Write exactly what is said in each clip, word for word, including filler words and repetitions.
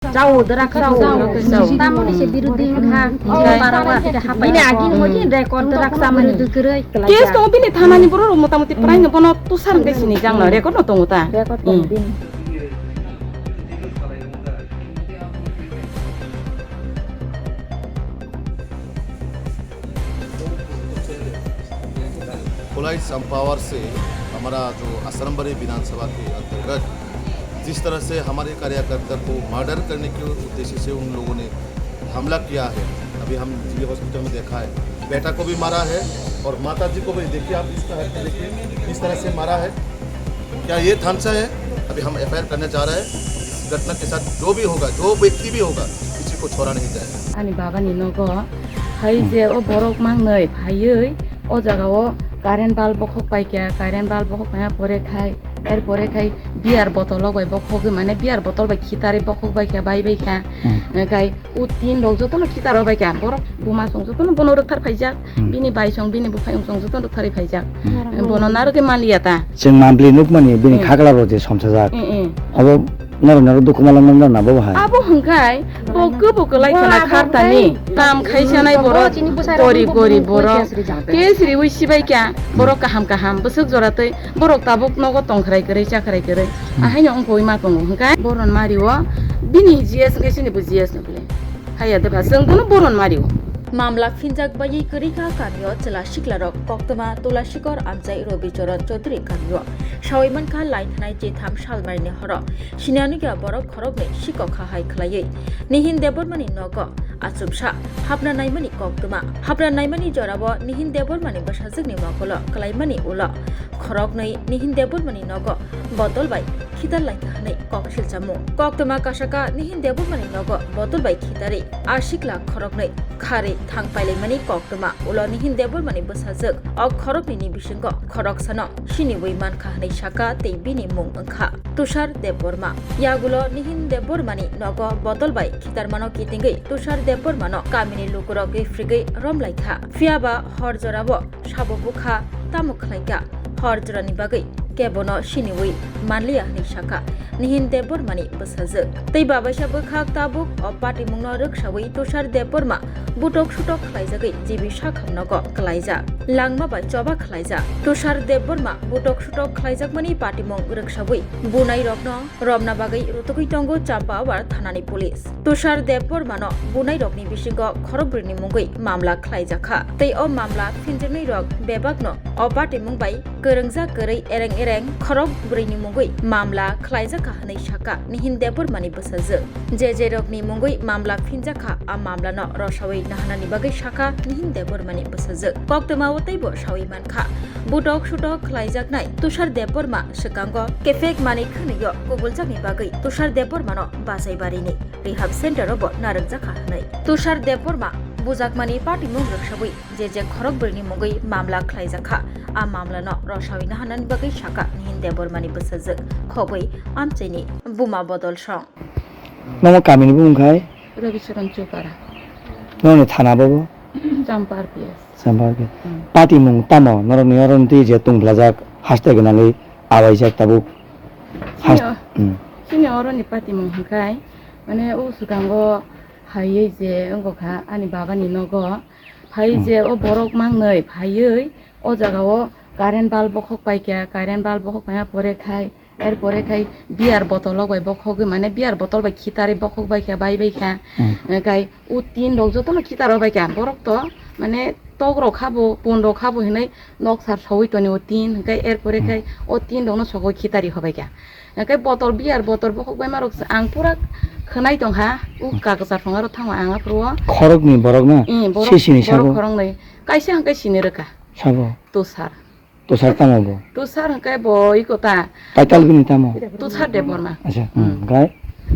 Chao, drak chao. Chao. Tamoni se birodhi wngkha. Bini agini modi record drak chamani. Case tongo bini thanani borok rok motamoti praino bono tusar hwnkhe sini jangno record no tongo ta. Record tongo bini. Coli Champawat से हमारा जो असरम्बरी विधानसभा के अंतर्गत जिस तरह से हमारे कार्यकर्ता को मर्डर करने के उद्देश्य से उन लोगों ने हमला किया है। अभी हम जीबी हॉस्पिटल में देखा है, बेटा को भी मारा है और माता जी को भी। देखिए, आप इसका हरकत देखिए, किस तरह से मारा है। क्या ये तमाशा है? अभी हम एफआईआर करने जा रहे हैं। इस घटना के साथ जो भी होगा, जो व्यक्ति भी होगा, किसी को छोड़ा नहीं जाएगा। Ani baba ni nogo hai je o borok mangnoi phaiwi o jaga o current bulb bokhok paikha, current bulb bokhok paina pore khai, er pore khai beer bottle o bai bokhogwi, mane beer bottle bai khitarwi bokhok baikha, bai baikha. Khai o tin rok jotono khitar o baikha, borok buma song jotono bono rwkthar phaijak, bini bai song, bini buphai song jotono rwktharwi phaijak. Bono narwgwi manliya ta. Chwng mambli nukmani bini khakla rok je somsajak. Obo norok norok dukhu malangma na bo hai. Abo hwnkhe bo kwbo kwlai khana khartani tam khaisanai borok, gorib gorib borok. Case riwi sibaikha borok kaham kaham bwswk joratwi. Borok tabuk nogo tongkhrai kwrwi, chakhrai kwrwi. Ahaino wngkha wi ma tongo hwnkhe boron mario bini G S hwnkhe chini bo G S no bwle. Haiya deba chwng bono boron mario. Mamla phinjak baiwi kwrwi kha kamio chwla siklarok koktwma Tulasikor Amchai Robi Choron Chaudhary kamio. Sawi mankha laithanai chitham salmaini horo. Sini anugya borok khoroknwi sikok ha hai khwlaiwi Nihin Debbarmani nogo achuksa hapna naimani koktwma. Hapna naimani jorao Nihin Debbarmani bwsajwkni mokolo kwlaimani ulo khoroknwi Nihin Debbarmani nogo botol bai khitar laikha hwnwi kok silchamung. Koktwma kasaka Nihin Debbarmani nogo botol bai khitarwi a sikla khoroknwi kharwi thang pailaimani koktwma ulo Nihin Debbarmani bwsajwk o khoroknwini bisingo khoroksano siniwi mankha hwnwi saka tei bini mung wngkha Tushar Debbarma. Yagulo Nihin Debbarmani nogo botol bai khitarmano kitingwi Tushar Debbarmano kamini lukurok rifrigwi romlaikha. Phiyaba hor jorao sabo bukha tamo khlaikha, hor jorani bagwi kebono siniwi manliya hwnwi sakha Nihin Debbarmani bwsajwk. Tei babaisa bwkhak tabuk o patimungno rwksawi Tushar Debbarma butok sutok khlaijagwi G B sakham nogo kwlaijak, langma bai choba khlaijak. Tushar Debbarma butok sutok khlaijakmani patimung rwksawi bunairokno romna bagwi rutugwi tongo Champawar thanani police. Tushar Debbarmano bunairokni bisingo khorokbrwini mungwi mamla khlaijakha tei o mamla phinjaknairok bebakno o patimung bai kwrwngjak kwrwi ereng ereng khorokbrwini mungwi mamla khlaijakha hwnwi sakha Nihin Debbarmani bwsajwk. Je je rokni mungwi mamla phinjakha, a mamlano rosawi nahanani bagwi sakha Nihin Debbarmani bwsajwk. Koktwmao teibo sawi mankha, butok sutok khlaijaknai Tushar Debbarma swkango kephek manwi khwnwio kubuljakni bagwi Tushar Debbarmano Bachaibarini rehab center o bo narwkjakha hwnwi. Tushar Debbarma bujakmani patimung rwksawi je je khorokbrwini mungwi mamla khlaijakha, a mamlano rosawi nahanani bagwi sakha Nihin Debbarmani bwsajwk, khobwi amchaini buma bodol song. Nomo kamini bumung khai? Rabicharan Chupara. Noni thana bobo? Champa R P S. Champa R P S. Hmm. Patimung tamo norokni oroni twi je tungplajak haste gwnangwi awaijak tabuk. Chini Hast-, o-, hmm. Chini oroni patimung hwnkhe, mane, o swkango haiwi je wngkha ani babani nogo, phai hmm. Je o borok mangnwi phaiwi o jagao current bulb bokhok paikha, current bulb bokhok paina pore khai, er pore khai beer bottle rok bai bokhogwi, mane, beer bottle bai khitarwi bokhok baikha, bai baikha. Hmm. Khai o tin rok jotono khitar rw baikha. Borok to, mane, tok rok khabo, pun rok khabo hinwi nok sar sawi toni o tin, hwnkhe er pore khai o tin rokno sogwi khitari hobaikha. Hwnkhe bottle, beer bottle bokhok baima rok ang pura khwnai tongkha, o kakchar thong aro thango ang aphuru o. Khoroknwi borok na? Eh, borok, sisini borok sago? Khoroknwi. Kaisa hwnkhe sini rwkha. Sabo? Tushar. Tushar tamo bo? Tushar hwnkhe bo iko ta. Title bini tamo? Tushar Debbarma. Acha, hmm, hmm. Hwnkhe?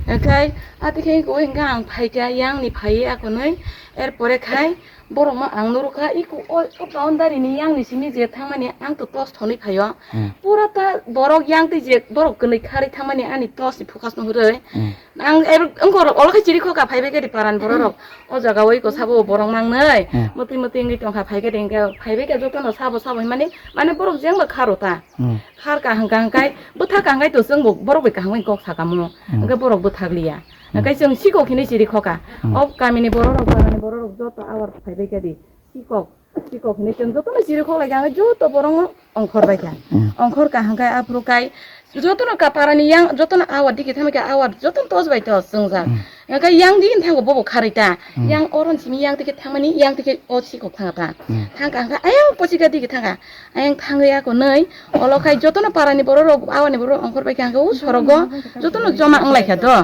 Hwnkhe, atikhe iko hwnkhe ang phaikha, yangni phaiwi akonwi, er pore khai, borok ma ang nurukha, iko o, o boundary ni yangni simi je thangmani ang to tos thonwi phaio. Hmm. Pura ta borok yang tei je borok kwnwi kharwi thangmani ani tos ni focus no hwrwi. Hmm. Ang er, wngkor olo khai chiri khoka phaibai khe di paran borok rok. O jaga o iko sabo borok mangnai. Hmm. Motwi motwi wngwi tongkha phai khe di hwnkhe phaibai khe jotono sabo sabo hinmani mane borok jengba kharo ta. Hmm. Khar kaham kaham khai bwthak kaham khai to chwng bo borok bai kaham khai kok sakamo. Hmm. Hwnkhe borok bwthak liya. Hmm. Hwnkhe chwng sikok hinwi chiri khoka. Hmm. O kamini borok rok, parani borok rok joto awar phaibai kha di. Sikok, sikok hinwi chwng jotono chiri khok lai kha, hwnkhe joto borokno ongkhor bai kha. Hmm. Ongkhor kha hwnkhe aphuru kai jotono ka parani yang jotono awar digi thangbai kha, awar jotono tos bai tos chwngjak. Hmm. Hwnkhe yang digi thango bobo kharwi ta. Hmm. Yang oron simi yang digi thangmani, yang digi o sikok thanga ta. Hmm. Thangkha hwnkhe ayang pochika digi thangkha. Ayang thangwi ako nwi, olo khai jotono parani borok rok, awani borok rok ongkhor bai kha hwnkhe o sorogo jotono joma wng lai kha do.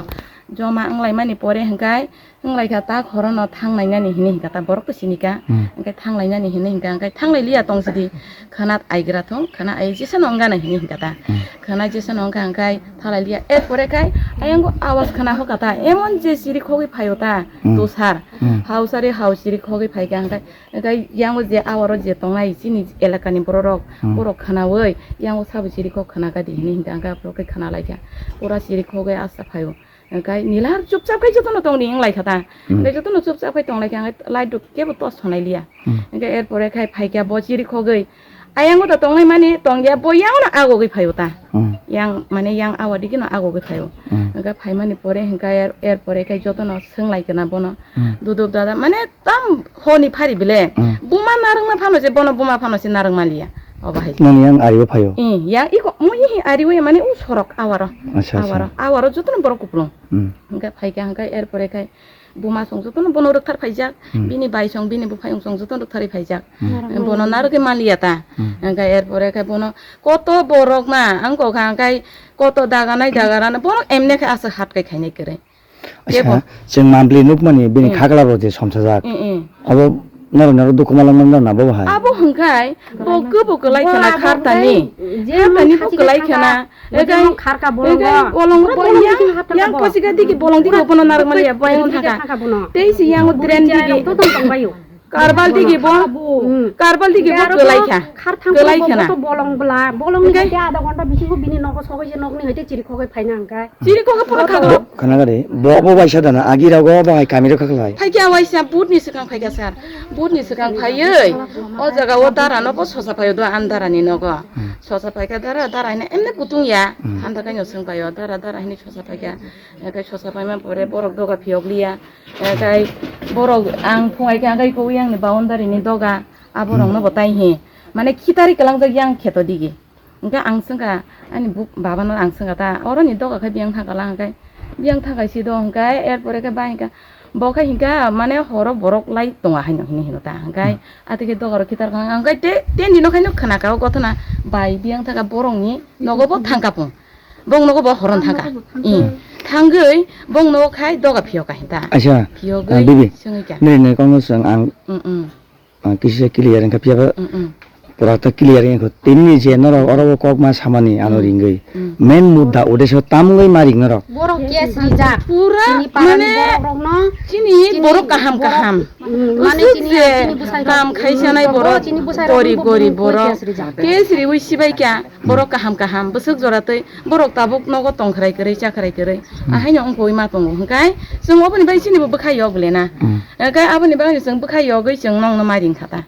Joma wng lai mani pore hwnkhe wng lai kha ta khorono thang lainani hinwi hwnkha ta borok to sini kha. Hmm. Hwnkhe thang lainani hinwi hwnkha hwnkhe thang lai liya tong sidi khana aigra thung, khana ai jesa no wng gana hinwi hwnkha ta. Hmm. Khana jesa no wngkha hwnkhe tha lai liya. Er pore khai ayang o awas khana hokha ta emon je chiri khogwi phaio ta Hmm. tusar. Hmm. Hau sari hau chiri khogwi phai kha hwnkhe Hwnkhe yango je awaro je tongnai chini elakani bororok, Hmm. borok khwnaui yango sabo chirikhok khwna kha di hinwi hwnkhe ang khe aphuru khe khwna lai kha. Pura chirikhogwi asta phaio. Hwnkhe nilhar chupchap khai jotono tongdi wng lai kha ta. Hmm. Hwnkhe jotono chupchap khai tong lai kha, hwnkhe light rok kebo torch sonai liya. Hmm. Hwnkhe er pore khai phai kha bo chirikhogwi. Ayang o da tongnai mani tong ya, bo yango no agogwi phaio ta. Hmm. Yang mane yang awa digi no agogwi phaio. Hmm. Hwnkhe phaimani pore hwnkhe er, er pore khai jotono swng lai kha na bono. Hmm. Duduk dada mane tam honi phari bile. Hmm. Buma narwkma phano se bono buma phano se narwkma liya. Obo hai. Nani yang ari o phaio? Eh, yang iko mui hi ari o mane u sorok awaro. Acha, acha. Awaro, awaro jotono borok kupulung. Hmm. Hwnkhe phai kha hwnkhe er pore khai buma song jotono bono rwkthar phaijak, Hmm. bini bai song, bini buphayung song jotono rwktharwi phaijak. Hmm. Bono narwgwi manliya ta. Hmm. Hwnkhe er pore khe bono koto borok ma ang kok kha hwnkhe koto daganai dagarana bono emne khe aswk hat kai khainai kwrwi. Acha, Kebo? Chwng mambli nukmani bini Hmm. khakla bo je somsajak. Hmm, hmm. Abo norok norok dukhu malangma norok na bo hai? Abo hwnkhe bo kwbo kwlai khana khartani. Khartani bo kwlai khana. Egai, egai bolong bo yang, yang kochika digi bolong digi bono narwkmani ya, boyang thangkha. Tei si yang drain digi. Karbal digi bo, karbal digi bo kwlai kha. Kwlai khana. Bolong bla, bolong ni hwnkhe adha ghonta bisingo bini nogo sogwi je nokni hwnkhe chiri khogwi phaina hwnkhe. Chiri khogwi pura khago. Khana gari, bo, bo bai sadana, agi rogo bo hai kami rok khaklai. Phaikha waisa, but ni swkang phaikha sir. But ni swkang phaiwi, o jaga o dara no bo sosa phaio do, an dara ni nogo. Hmm. Sosa phaikha dara, dara hino emne kutung ya. Hmm. Handa kaino swng phaio, dara, dara hino sosa phaikha. Hwnkhe sosa phaima pore borok doga phiyok liya. Hwnkhe borok ang phungai khe hwnkhe ko yang ni boundary ni doga, abo rok no bo tai hi. Mane khitari kwlangjak yang kheto digi. Hwnkhe ang swngkha, ani buk-, babano ang swngkha ta, oroni doga khe biyang thangkha lang hwnkhe, biyang thangkha si do hwnkhe, er pore khe bai hwnkha, bo khe hwnkha, mane horo borok lai tonga haino hinwi hino ta, hwnkhe, hmm, atwi khe doga rok khitar kha, hwnkhe te, teni no khaino khna kha o gothona bai biyang thangkha borokni nogo bo thangkha pung, bong nogo bo horon thangkha, hmm, thangwi bong nogo khai doga phiyok kha hinta, acha, phiyogwi ah, bibi, swngwi kha. Nini nai kokno swng ang. Hmm, hmm. Ah, kisa clear wngkha, phiya ba mm, mm, pura ta clear wngkha. Tini je norok oro o kok ma samani ano mm, ringwi. Mm. Main mudda udeso tamungwi ma ring norok. Borok case rijak. Pura chini parani mane borok rokno chini chini borok kaham borok, kaham. Mm, mane usuk chini, je chini bwsai kam rok, khaisanai mm, borok, chini bwsai rok gorib bo gorib bini borok case rijak. Case riwi sibai kya. Borok kaham kaham, bwswk jora tei borok tabuk nogo tongkhrai kwrwi, chakhrai kwrwi. Hmm. Ahaino wngkha ui ma tongo. Hwnkhe chwng oboni bai chini bo bwkha yok le na. Hmm. Hwnkhe aboni bagwi chwng bwkha yogwi chwng nongno ma ring kha ta.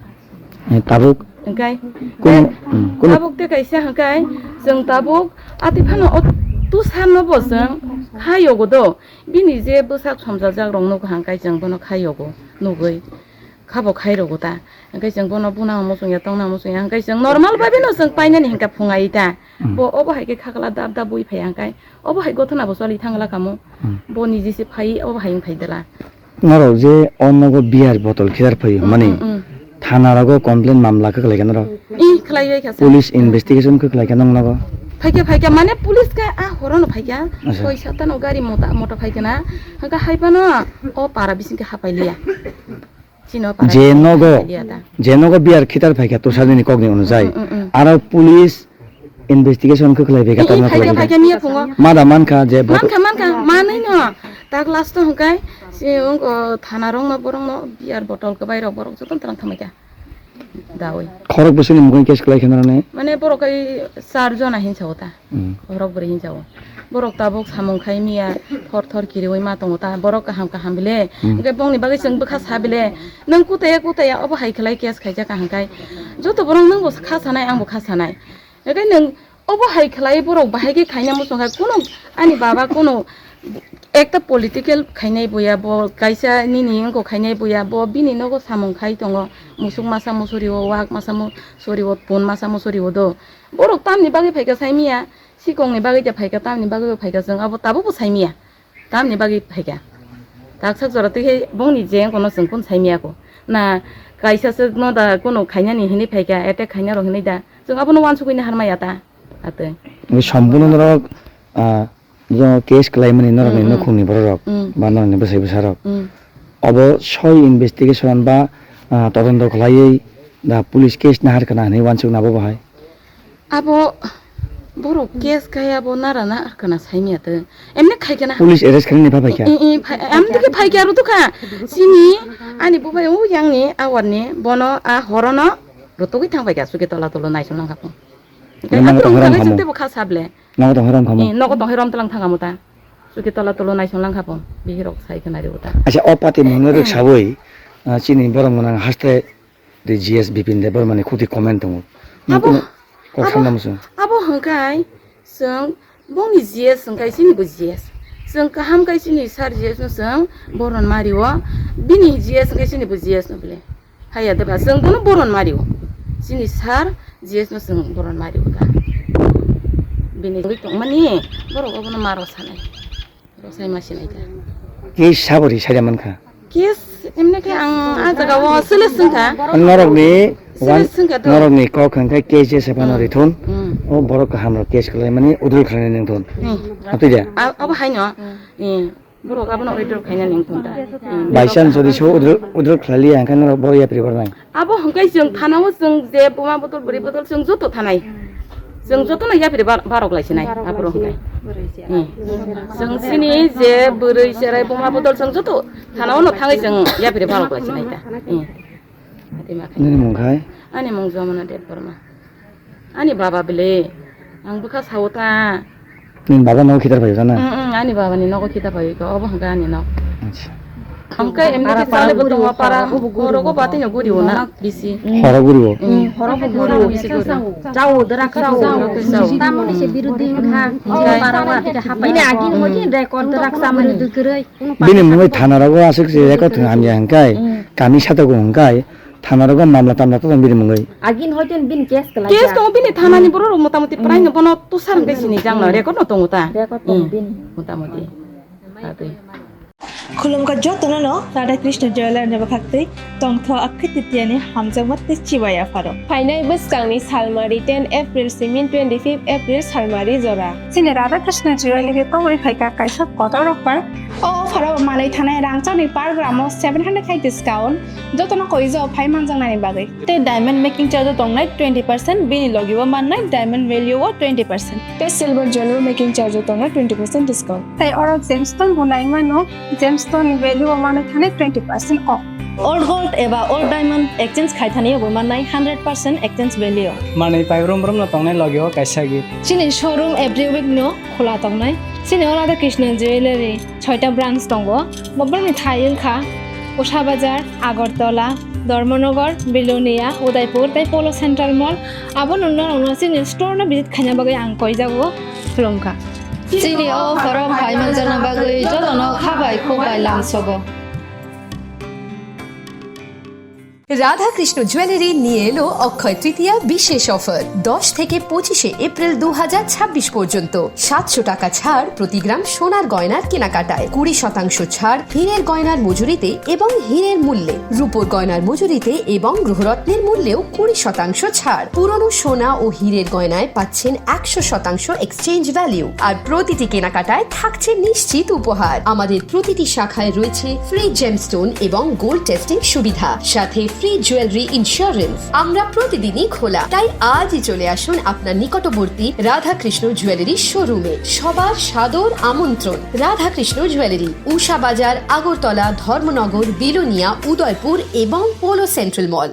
Eh, tabuk? Hwnkhe kunu, eh, hmm, kunu tabuk tei kaisa hwnkhe chwng tabuk ati phano o tusar no bo chwng kha yogo do. Bini je bwsak somjajak rok nukha hwnkhe chwng bono kha yogo nugwi. Khabo khai rogo ta. Hwnkhe chwng bono buna muchung ya, tongna muchung ya. Hwnkhe chwng normal bai bino chwng painani hwnkhe phungai ta. Hmm. Bo obo hai khe khakla dap dap bui phai hwnkhe. Obo hai gothona bo choli thangla kamo. Hmm. Bo niji se phai, obo hai wng phai dela. Norok je o nogo beer bottle khitar phai hmm, mani. Hmm, hmm. Thana rogo complain mamla khe khlai kha norok. Ih, khlai bai kha sir. Police investigation khe khlai kha nong nogo. Phai kha, phai kha, mane police khe a horo no phai kha. Acha. Soi sat ta no gari mota, mota phai kha na. Hwnkhe hai phano o para bising khe hapai liya. Chino para je nogo, je nogo beer khitar phaikha tusarni kokni onujai. Mm, mm, mm. Aro police investigation khe khlai phaikha, eh, eh, tamo phaikha, khlai phaikha, miya phungo. Mada mankha je bo mankha, mankha, manwi no. Tak last o hwnkhe, si wngko thana rok no, borok no beer bottle kwbai rok borok jotono twlang thangbaikha. Dawi. Khorok bwswkni mukungwi case khlai kha norokni? Mane borok kai char jona hinsa o ta. Hmm. Borok bwrwi hinjao. Borok tabuk samung khai miya, thor thor kiriwi ma tongo ta. Borok kaham kaham bile. Hmm. Hwnkhe bongni bagwi chwng bwkha sa bile. Nwng kutaya kutaya obo hai khlai case khaijak kaham khai. Joto borok nwngbo kha sanai, angbo kha sanai. Hwnkhe nwng obo hai khlai borok bahai khe khaina muchung khai kunu ani baba kunu Ekta political khainai boya bo, kaisa nini wngkha khainai boya bo, bini nogo samung khai tongo, musuk masa musuri o, wak masa musuri o, pun masa musuri o do. Borok tamni bagwi phaikha saimiya, sikongni bagwi de phaikha, tamni bagwi bo phaikha, chwng abo tabukbo saimiya. Tamni bagwi phaikha. Taksa jora twi hai bongni je wngkha no chwng kun saimiya ko. Na kaisa se no da kuno khainani hinwi phaikha, attack khaina rok hinwi da. Chwng abono wansugwi naharmaya ta. Atwi. Ni sambono norok, ah, Bo case khlaimani norokni Mm, mm. nukhungni bororok Mm. ba norokni bwsai bwsarok. Mm. Obo soi investigation ba, ah, todonto khlaiwi da police case nahar kana hinwi wansukna abo bahai. Abo borok case khai abo nara na arkana saimya tw. Emne khai kana. Police arrest khainani pha phaikha. I, i, phai-, em dikhe phaikha aro tukha. Sini ani bubai o yangni awarni bono a horono rotogwi thang phaikha suke tola tolo naisong langkha. Nang Aphuru tong haram wngkha kamo. Tebo kha sable. Nogo tong haram kamo. Eh, nogo tong haram tlang thang amo ta. Suki tola tolo naisong lang kha bo. Bihirok sai khna ri uta. Acha o pati mungno rwk sawi, ah, chini borok mwnang haste de G S Bipin Debbarmani khuti comment tongo. Abo, Nukung kok abo, samna muchung. Abo hwngkai chwng bongni G S hwngkai chini bo G S. Chwng kaham kai chini sir G S no chwng boron mari o. Bini G S hwngkai chini bo G S no bile. Haya deba, chwng bono boron mario. Chini sir G S no chwng boron mario da. Bini wi tongmani borok obono maro sanai. Rosai ma sinai da. Case sabori saida mankha. Case emne khe ang a jaga o sele sengkha. Norokni Sele wan, sengkha to. Norokni kok hwnkhe case je sephano Mm. rithun. Mm. O borok kaham rok case khlaimani udrul khlainai nengthun. Mm. Atwi de. A-, abo haino. Mm. Eh. Borok abono withdraw khaina ning thung ta. By chance jodi so withdraw, withdraw khlai liya, hwnkhe norok borok yapri barnai. Abo hwnkhe chwng thana o chwng je buma bodol, bwrwi bodol chwng joto thanai. Chwng jotono yapri bar-, barok lai sinai, aborok hwnkhe. Hmm. Chwng chini je bwrwi cherai buma bodol chwng joto thana o no thangwi chwng yapri barok lai sinai ta. Hmm. Nini mung khai? Ani mung Jomona Debbarma. Ani baba bile, ang bwkha sao ta. Nini baba nogo khitar phaio jana? Mm, mm, ani baba ni nogo khitar phaio ko, obo hwnkhe ani nok. Acha. Hwnkhe emni khe chale bo tongo para, horo go bati no guri o na bisi. Horo guri o? Mm. Horo go guri o. Bisi guri o. Chao, drak chao. Chao. Tamoni se birudhi wngkha. Hwnkhe para wa tika hapai. Bini agini mo din record drak chamani. Bini mungwi thana rogo aswk se record thwng hamya hwnkhe, kami satok hwnkhe, thana rogo mamla tamla tong bini mungwi. Agin hoiten bini case kwlai. Case tongo bini thanani borok rok motamoti prai no bono tusar hwnkhe sini jang no record no tongo ta. Record tongo bini. Motamoti. Khulumkha jotono no Radha Krishna Jewellery ni bwkhaktwi tongthok Akhi Titiani hamjakma tei chibai yapharo. Phainai bwskangni salmari ten April simi twenty-fifth April salmari jora. Chini Radha Krishna Jewellery koboi phaikha kaisa kotor offer. O offer o manwi thanai rangchakni per gram o seven hundred khai discount, jotono koijo phai manjaknani bagwi. Tei diamond making charge o tongnai twenty percent, bini logi o mannai diamond value o twenty percent. Tei silver jewelry making charge o tongnai twenty percent discount. Tei oro gemstone bo nai mano, gemstone ni value o manwi thanai twenty percent off. Old gold eba old diamond exchange khai thani bo mannai hundred percent exchange value. Manwi paibrum brum no tongnai logi o kaisa gift. Chini showroom every week no khula tongnai. Chini o Radha Krishna Jewellery soita branch tongo. Bo brum ni thai wngkha Usha Bazar, Agartala, Dharmanagar, Bilonia, Udaipur tei Polo Central Mall. Abo no norok no chini store no visit khaina bagwi ang koijago, khulumkha. Chini o offer o phai manjakna bagwi jotono kha bai khuk bai lamsogo. Radhakrishna jewellery নিয়ে এলো অক্ষয় তৃতীয়া বিশেষ অফার। দশ থেকে পঁচিশে এপ্রিল দু হাজার ছাব্বিশ পর্যন্ত সাতশো টাকা ছাড় প্রতি গ্রাম সোনার গয়নার কেনাকাটায়, কুড়ি শতাংশ ছাড় হীরের গয়নার মজুরিতে এবং হীরের মূল্যে, রূপোর গয়নার মজুরিতে এবং গ্রহরত্নের মূল্যেও কুড়ি শতাংশ ছাড়। পুরনো সোনা ও হীরের গয়নায় পাচ্ছেন একশো শতাংশ এক্সচেঞ্জ ভ্যালু, আর প্রতিটি কেনাকাটায় থাকছে নিশ্চিত উপহার। আমাদের প্রতিটি শাখায় রয়েছে ফ্রি জেমস্টোন এবং গোল্ড টেস্টিং সুবিধা, সাথে ফ্রি জুয়েলারি ইন্স্যুরেন্স। আমরা প্রতিদিনই খোলা, তাই আজই চলে আসুন আপনার নিকটবর্তী রাধাকৃষ্ণ জুয়েলারি শোরুমে। সবার সাদর আমন্ত্রণ। রাধাকৃষ্ণ জুয়েলারি, উষা বাজার, আগরতলা, ধর্মনগর, বিলোনিয়া, উদয়পুর এবং পোলো সেন্ট্রাল মল।